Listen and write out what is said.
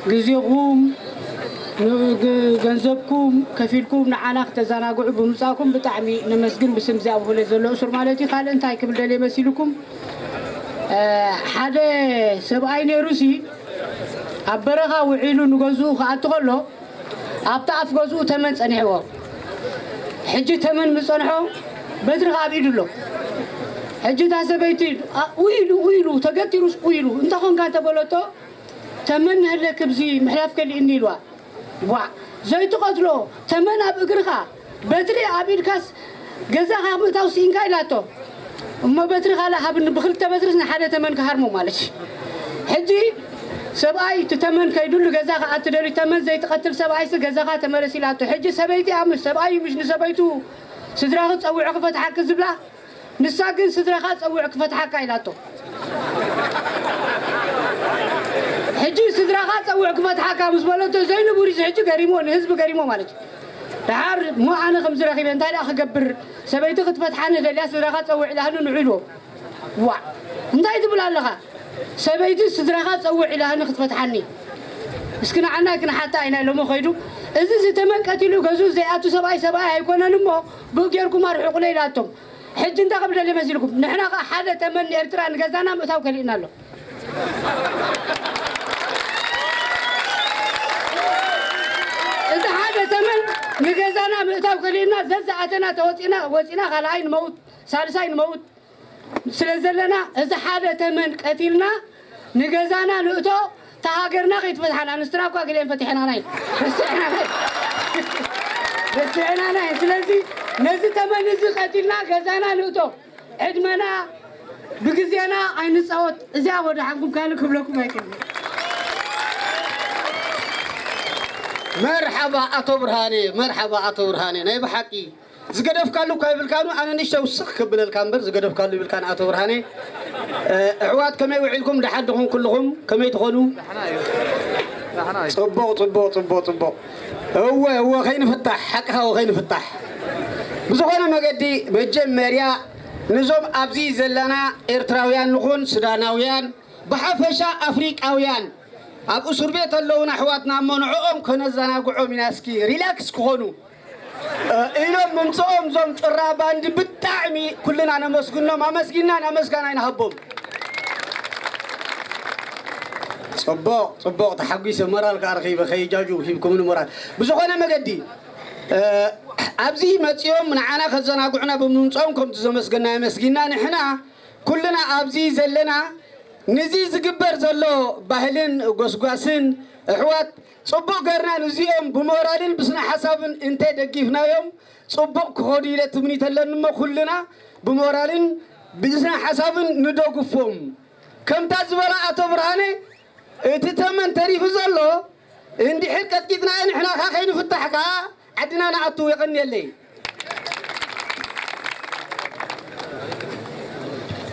ግዜኹም፣ ን-፣ ግ-፣ ገንዘብኩም ከፊልኩም ንዓና ክተዘናግዑ ብምምጻእኩም ብጣዕሚ ነመስግን። ብስም እዚ ኣብ ሁለት ዘሎ እሱር ማለት እዩ። ካልእ እንታይ ክብል ደልየ መሲልኩም? እ፣ ሓደ ሰብኣይ ነይሩሲ ኣብ በረኻ ውዒሉ ንገዝኡ ክኣቱ ከሎ ኣብቲ ኣፍ ገዝኡ ተመን ጸኒሕዎ። ሕጂ ተመን ምስ ጸንሖ በትሪ ከኣ ኣብ ኢዱ ኣሎ። ሕጂ እታ ሰበይቲ፣ ኣ፣ ውኢሉ፣ ውኢሉ፣ ተገቲሩስ ውኢሉ፣ እንታይ ኾንካ እንተበለቶ፣ ተመን ንህለክ ብዚ ምሕላፍ ከሊእኒ ኢልዋ። ዋዕ፣ ዘይትቐትሎ ተመን ኣብ እግርኻ፣ በትሪ ኣብ ኢድካስ ገዛኻ ምእታው ስኢንካ ኢላቶ። እሞ በትሪ ካልእ ሃብኒ፣ ብክልተ በትሪስ ንሓደ ተመን ክሃርሞ ማለት እዩ። ሕጂ ሰብኣይ እቲ ተመን ከይዱሉ ገዛ ክኣቲ ደልዩ፣ ተመን ዘይትቐትል ሰብኣይሲ ገዛኻ ተመለስ ኢላቶ። ሕጂ ሰበይቲ ኣምሽ፣ ሰብኣይ ምሽ ንሰበይቱ ስድራኺ ጸውዑ ክፈትሓኪ ዝብላ፣ ንሳ ግን ስድራኻ ጸውዕ ክፈትሓካ ኢላቶ። ሕጂ ስድራኻ ጸውዕ ክፈትሓካ ምስ በለቶ ዘይንቡር እዩ። ሕጂ ገሪሞ፣ ንህዝቢ ገሪሞ ማለት እዩ። ደሓር እሞ ኣነ ከምዚ ረኺበ እንታይ ደኣ ክገብር? ሰበይቲ ክትፈትሓኒ ደልያ ስድራኻ ጸውዕ ኢላኒ ንዑ ኢልዎ። ዋዕ፣ እንታይ ትብል ኣለኻ? ሰበይቲ ስድራኻ ጸውዕ ኢላኒ ክትፈትሓኒ። እስኪ ንዓና ክንሓታ ኢና ኢሎሞ ከይዱ። እዚ ዝተመን ቀቲሉ ገዝኡ ዘይኣቱ ሰብኣይ ሰብኣይ ኣይኮነን እሞ ብኡ ጌርኩም ኣርሕቑለይ ኢላቶም። ሕጂ እንታይ ክብል ደልየ መሲልኩም? ንሕና ኸኣ ሓደ ተመን ንኤርትራ ንገዛና ምእታው ከሊእና ኣሎ። እዚ ሓደ ተመን ንገዛና ምእታው ከሊእና ዘዝኣተና ተወጺና ወጺና ካልኣይ ንመውት ሳልሳይ ንመውት ስለ ዘለና እዚ ሓደ ተመን ቀቲልና ንገዛና ንእቶ፣ እታ ሃገርና ከይትፈትሓና። ንስትና እኳ ገሊአን ፈቲሐናና እየን። ረሲዕናና እየን። ረሲዕናና እየን። ስለዚ ነዚ ተመን እዚ ቀቲልና ገዛና ንእቶ። ዕድመና ብግዜና ኣይንጻወት። እዚኣ ወደ ሓንኩም ካልእ ክብለኩም ኣይክእልን። መርሓባ ኣቶ ብርሃነ፣ መርሓባ ኣቶ ብርሃነ። ናይ ብሓቂ ዝገደፍካሉ እኳ ይብልካኑ፣ ኣነ ንእሽተይ ውስኽ ክብለልካ እምበር ዝገደፍካሉ ይብልካን ኣቶ ብርሃነ። እ፣ ኣሕዋት ከመይ ውዒልኩም? ደሓን ድኹም ኩልኹም? ከመይ ትኾኑ? ጽቡቕ፣ ጽቡቕ፣ ጽቡቕ፣ ጽቡቕ። እወ፣ እወ፣ ከይንፍታሕ፣ ሓቅኻ እወ፣ ከይንፍታሕ። ብዝኾነ መገዲ መጀመርያ ነዞም ኣብዚ ዘለና ኤርትራውያን ንኹን ሱዳናውያን፣ ብሓፈሻ ኣፍሪቃውያን፣ ኣብ እስር ቤት ኣለዉና ኣሕዋትና እሞ ንዕኦም ከነዘናግዖም ኢና፣ እስኪ ሪላክስ ክኾኑ፣ እ፣ ኢሎም ምምፅኦም እዞም ጭራ ባንዲ ብጣዕሚ ኩልና ነመስግኖም፣ ኣመስጊንና ናብ መስጋና ኣይንሃቦም። ፅቡቕ፣ ፅቡቕ፣ ተሓጒሰ፣ ሞራል ከዓ ረኺበ፣ ከይጃጁ ሂብኩምኒ ሞራል። ብዝኾነ መገዲ፣ እ፣ ኣብዚ መፂኦም ንዓና ከዘናግዑና ብምምፅኦም ከምቲ ዘመስገና የመስጊንና። ንሕና ኩልና ኣብዚ ዘለና ነዚ ዝግበር ዘሎ ባህልን ጎስጓስን ኣሕዋት፣ ጽቡቕ ገርና ንዚኦም ብሞራልን ብስነ ሓሳብን እንተ ደጊፍናዮም፣ ጽቡቕ ክኾኑ ኢለ ትምኒት ኣለኒ እሞ፣ ኩልና ብሞራልን ብስነ ሓሳብን ንደግፎም። ከምታ ዝበላ ኣቶ ብርሃነ፣ እቲ ተመን ተሪፉ ዘሎ እንድሕር ቀጥቂጥናዮ ንሕና ከኣ ከይንፍታሕ ከኣ ዓድና ንኣቱ። የቐንየለይ።